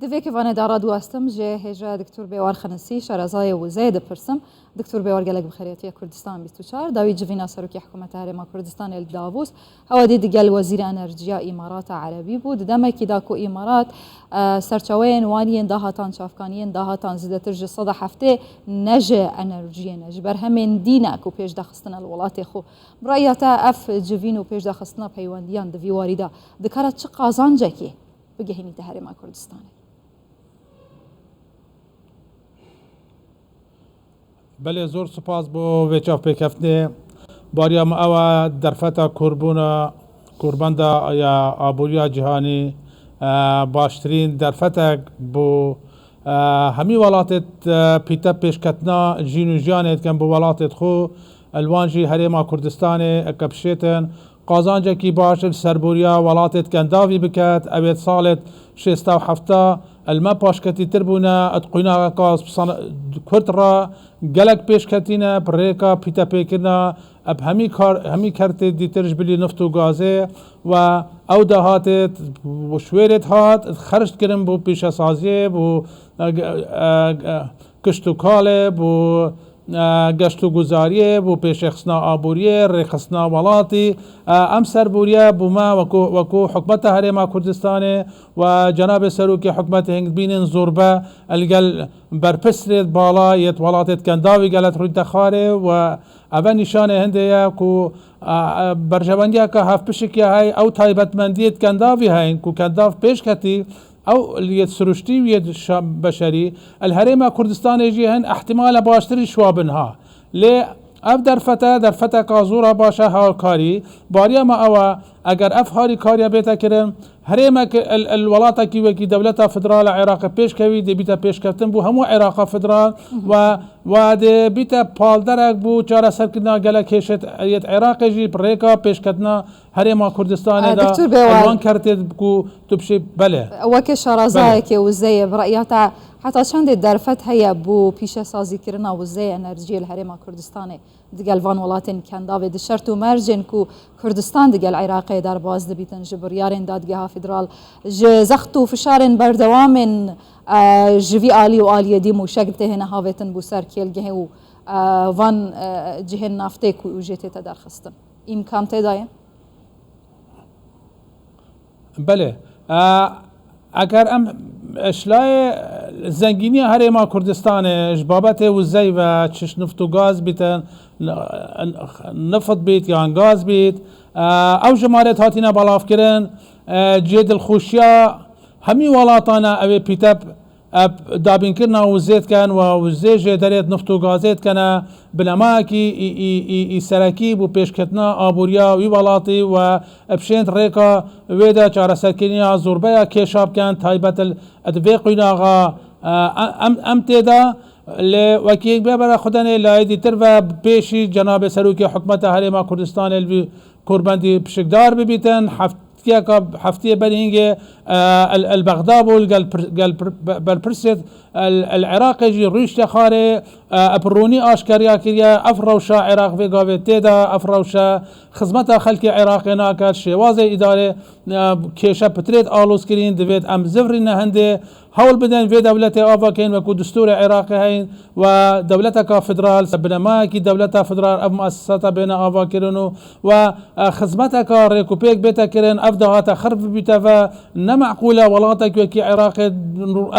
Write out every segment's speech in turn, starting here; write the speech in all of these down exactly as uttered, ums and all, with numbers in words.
Di vê kevanê de radiwestim ji hêja Doktor Bêwar Xenisî, şarezayê wizeyê dipirsim. Doktor Bêwar, gelek bi xêrê hatiye Kurdistan bîst û çar, dawî civîna Serokê Hikûmeta Herêma Kurdistanê li Davos, hewa dî digel Wezîrê Enerjiya Îmarata Erebî bû. Di demekî de ku Îmarat, e, serçaweyên wan yên dahatan, çavkaniyên dahatan zêdetir ji seda heftê ne ji enerjiyê ne, ji berhemên dî ne ku pêş de xistine li welatê xwe. Bi raya te ev civîn û pêşdaxistina peywendiyan di vî warî de dikare çi qazancekê bigihînîte Herêma Kurdistanê? Belê, zor spas bo vê çavpêkeftinê. Bariya me ew e, derfeta korbûna, korbenda ya aboriya cîhanî, e, baştirîn derfetek bo, e, hemî welatê, e, pîte pêşketina jîn û jiyanê dikin bo welatê xwe. Li wan jî Herêma Kurdistanê eke bişêtin, qazancekî baş li serboriya welatê kendavî biket. Ew ê di salê şêsta û hefta li me paşketîtir bûne, di quynageka san-, kurt re gelek pêşketî ne, bi rêka pîtepêkirina, bi hemî kar, hemî kertê dîtir ji bilî nift û gazê we ew dahatê ji wê rê dihat xerc dikirin bo pîşesaziyê, bo, e, e, e, kişt û kalê, bo e, geşt û guzariyê, bo pêşêxistina aboriyê, rêxistina welatî. E, em serboriye bo me wekû, wekû hikûmeta Herêma Kurdistanê we cenabê Serokê Hikûmetê hing dibînin zorbe li gel berpirsê bala yê welatê kendavî gelet rûyte xwarê we eve nîşanê hindê ye ku, e, e, berjewendiyeke hevpişikî heye, ew taybetmendiyê kendavî heyên ku kendav pêş ketî, ew li yê siruştî û yê şa-, beşerî, li Herêma Kurdistanê jî hin ihtimale baştirî şiwa bin ha. Lê ev derfete, derfeteka zora baş e harîkarî. Bariya me ew e, eger ev harîkariya bête kirin, herêmek, el, el welatekî wekî dewleta federal a Iraqê pêşkevî, dê bîte pêşketin bo hemû Iraqa federal we, we dê bîte palderek bo çareserkirina gelek kêşet yêt Iraqê jî bi rêka pêşketina Herêma Kurdistanê de Doktor Bêwar, wan kertê ku tu bişê, belê. Weke şarazayekê wizeyê, bi reya te heta çendê derfet heye bo pîşesazîkirina wizeyê enerjiyê li Herêma Kurdistanê digel van welatên kendavê di şert û mercên ku Kurdistan digel Iraqê derbas dibîtin ji biryarên dadgeha federal, ji zext û fişarên berdewamên, e, ji vî alî û aliyê dî mûşek têhêne havêtin bo ser kêlgehê û, e, van, e, cihên naftê ku jê tête derxistin? Îmkan tê de ye? Belê. E, eger em şilayê zengîniya Herêma Kurdistanê ji babetê wizey ve, çi nift û gaz bîtin, n-, n-, nift bît yan gaz bît, e, ew jimarê hatine belavkirin, e, cihê dilxweşiya hemî welatan e, ew ê pîte Ev dabînkirina wizê dikin û wizê jê derê nift û gazê dikene binemayekî î, î, î, î serekî bo pêşketina aboriya wî welatî û bişên rêka wê de çareserkirina zorbeya kêşa bikin, taybet li, di vê qînaxa, e, em, em tê de lê wekî yek bêbere xudenê layê dîtir ve pêşî cenabê Serokê Hikûmeta Herêma Kurdistanê li vî korbendî pişikdar bibîtin. Heft-, Heftiyeka, heftiyê berî hingê, e, el, el Bexda bû, li gel pir-, gel pir-, be-, berpirsê el, el Iraqê jî rûyişte xwarê, e, bi ronî aşkeriya kiriye, ev rewşa Iraq vê gavê tê de, ev rewşa xizmeta xelkê Iraqê nake, şêwazê îdarê, e, kêşe pitirêt alozkirîn, divêt em zivrîne hindê, hewl bidin vê dewletê ava keyin wekû distûrê Iraqê heyin, we dewleteka federal, binemayekî dewleta federal ev muessesata bêne avakirin û we, e, xizmeteka rêkûpêk bête kirin, ev dahate xirb bibîte ve, ne meqûl e welatek wekî Iraqê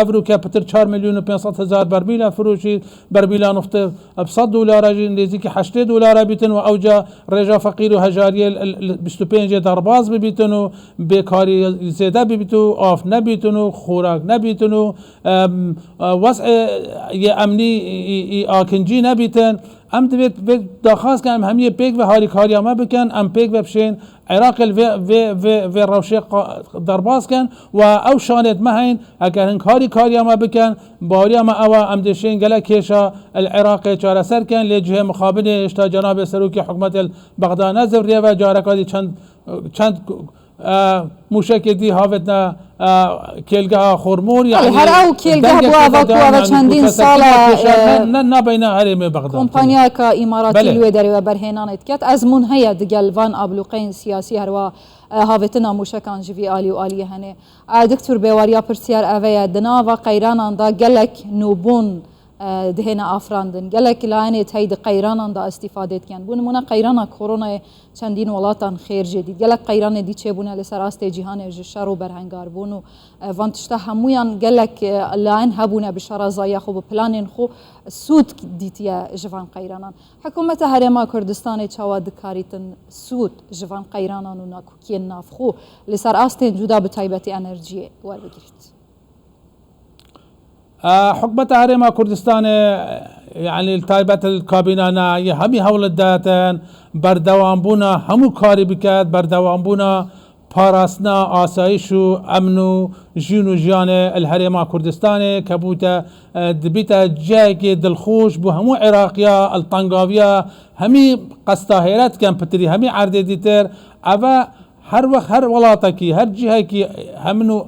ev rûke pitir çar milyon û pênc sed hezar bermîle firoşî, bermîla nifte bi sed dolara jî nêzîkî heştê dolara bîtin û ewca rêja feqîr û hejariyê li, li, li bîst û pêncê derbas bibîtin û bêkarî zêde bibît û av nebîtin û xorak nebîtin û, em, e, wez'ê yê emnî î, î, î akincî nebîtin. Em divê vê daxwaz ke em hemiyê pêk ve harîkariya me bikin, em pêk ve bişên Iraqê li vê, vê, vê, vê rewşê qa-, derbas kin û ew şanêt me heyn, eger hin harîkariya me bikin, baweriya me ew e, em dê şên gelek kêşa li Iraqê çareser kin, lê cihê mixabinê hêşta cenabê Serokê Hikûmetê li Bexda nezivriye ve, careka dî çend, çend E, mûşekê dî havêtine, e, kêlgeha Xormor, Belê, yanî her ew kêlgeh dengekê bû ava ku ava çendîn sal e, e, ne, ne, nabeyne herêmê Bexda. Kompanyayeke îmaratî Belê. Li wê derê we berhênanê diket. Ezmûn heye digel van ablûqeyên siyasî herwa, E, havêtina mûşekan ji vî alî û aliyê hene. E, Doktor Bêwariya pirsiyar ev e, di nava qeyranan de gelek nûbûn, e, dihêne afirandin. Gelek layenê tey di qeyranan de îstîfadê dikin. Bo nimûne qeyrana koronayê çendîn welatan xêr jê dît. Gelek qeyranê dî çêbûne li ser astê cîhanê ji şer û berhengarbûn û, e, van tişta hemûyan gelek, e, layen hebûne bi şarazayiya xwe, bi planên xwe sûd dîtiye ji van qeyranan. Hikûmeta Herêma Kurdistanê çawa dikarîtin sûd ji van qeyranan û nakokiyên navxwe li ser astên cuda bi taybetî enerjiyê werbigirît? E, Hikûmeta Herêma Kurdistanê, yanî li taybet li kabîna nayê hemî hewl didatin berdewambûna hemû karî biket, berdewambûna parastina asayîş û emn û jîn û jiyanê li Herêma Kurdistanê, ke bûte, e, dibîte cihekî dilxweş bo hemû Iraqiya, li tengaviya hemî qesta hêret dikin pitirî, hemî erdê dîtir. Ev e her wext her welatekî, her cihekî emn û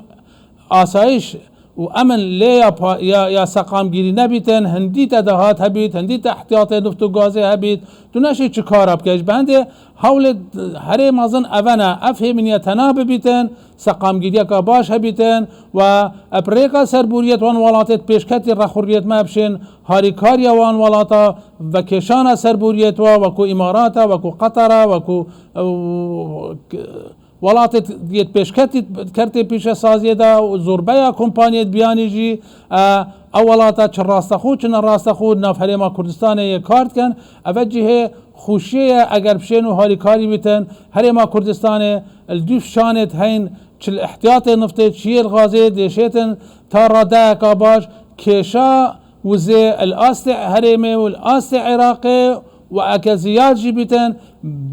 asayîş û emn lê ya pa-, ya, ya seqamgirî nebîtin, hindî te dahat hebît, hindî te ihtiyatê nift û gazê hebît, tu neşî çi kara bike. Ji ber hindê hewlê herê mezin ev e ne, ev hêminiye tena bibîtin, seqamgiriyeka baş hebîtin û bi rêka serboriyet wan welatê pêşketî rexuriyet me bişên harîkariya wan welata, vekêşana serboriyet wa, wekû Îmarata, wekû Qetara, wekû, ew, welatê yê pêşketî kertê pîşesaziyê de û zorbeya kompaniyê biyanî jî, e, ew welata çi rastexwe, çi nerastexwe di nav Herêma Kurdistanê yê kar dikin. Ev e cihê xweşiyê ye, eger bişên û harîkarî bitin. Herêma Kurdistanê li dû şanê heyn, çi li ihtiyatê niftê, çi yê li gazê dêşêtin ta radeyeka baş kêşa wizê li astê herêmê û li astê Iraqê û eke ziyad jî bîtin,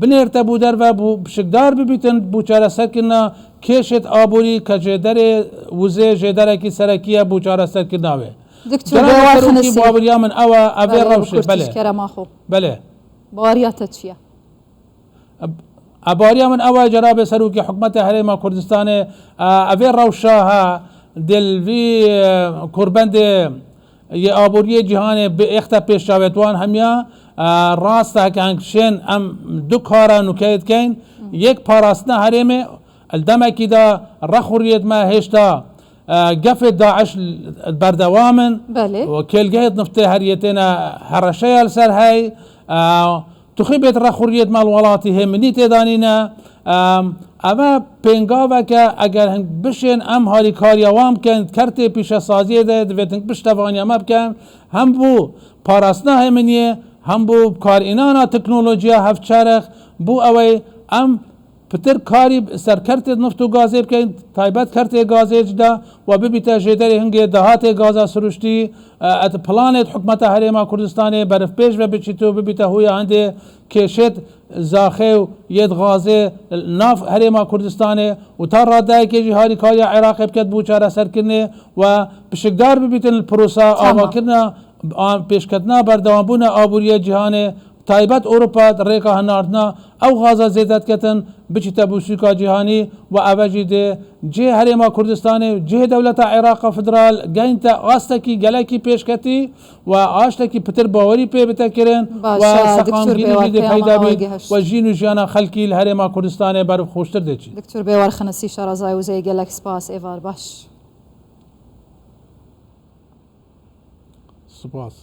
binêrte bo derve, bo pişikdar bibîtin bo çareserkirina kêşêt aborî ke jêderê wizê jêderekî serekî ye bo çareserkirina wê. Doktor Cenabê Bêwar Serokî, Xinisi. Baweriya min ew e, ev ê Belê, rewşê, kurtî belê. Ji kerema xwe. Belê. Baweriya te çi ye? E, baweriya min ew e, Cenabê Serokê Hikûmeta Herêma Kurdistanê, e, ev ê rewşa he, dê li vî, e, kurbendê yê aboriyê cîhanê bi êxte pêş çavêt wan hemiya, e, rast e, heke heng şên em du kara nûkeyê dikeyn, yek parastina herêmê, li demekî de rexuriyêt me hêşta, e, gefê DAIŞ berdewam in. Belê. Û kêlgehêt niftê her yê têne hereşeya li ser hey. E, Tuxîbêt rexuriyêt me li welatî hêminî têda nîne. Em, ev e pêngaveke, eger hing bişên em harîkariya wan bikin, kertê pîşesaziyê de divêt hing piştevaniya me bikin. Hem bo parastina hêminiyê, hem bo karînana teknolojiya hevçerx, bo ewey em pitir karî ser kertê nift û gazê bikin, taybet kertê gazê jî de, we bibîte jêderê hingê dahatê gaza siruştî, e, et planê hikûmeta Herêma Kurdistanê berivpêş ve biçît û bibîte hoya hindê kêşêt zaxê û yêt gazê nav Herêma Kurdistanê û ta radeyekê jî harîkariya Iraqê biket bo çareserkirinê we pişikdar bibîtin li prosa Tamam. avakirina, a, pêşketina berdewambûna aboriyê cîhanê, taybet Ewropa di rêka hinartina ew gaza zêde diketin, biçîte bo sûka cîhanî û ev e jî dê cihê Herêma Kurdistanê, cihê dewleta Iraqa Federal, geynte astekî gelekî pêşketî û astekî pitir bawerî pê bite kirin Baş û e, Doktor seqamgirî Bêwar, jî dê peyama peyda me bît gihişt. Û jîn û jiyana xelkî li Herêma Kurdistanê berfxweştir dê çî. Doktor Bêwar Xinisi, şarazayê wizeyê gelek spas, êvar baş. Spas.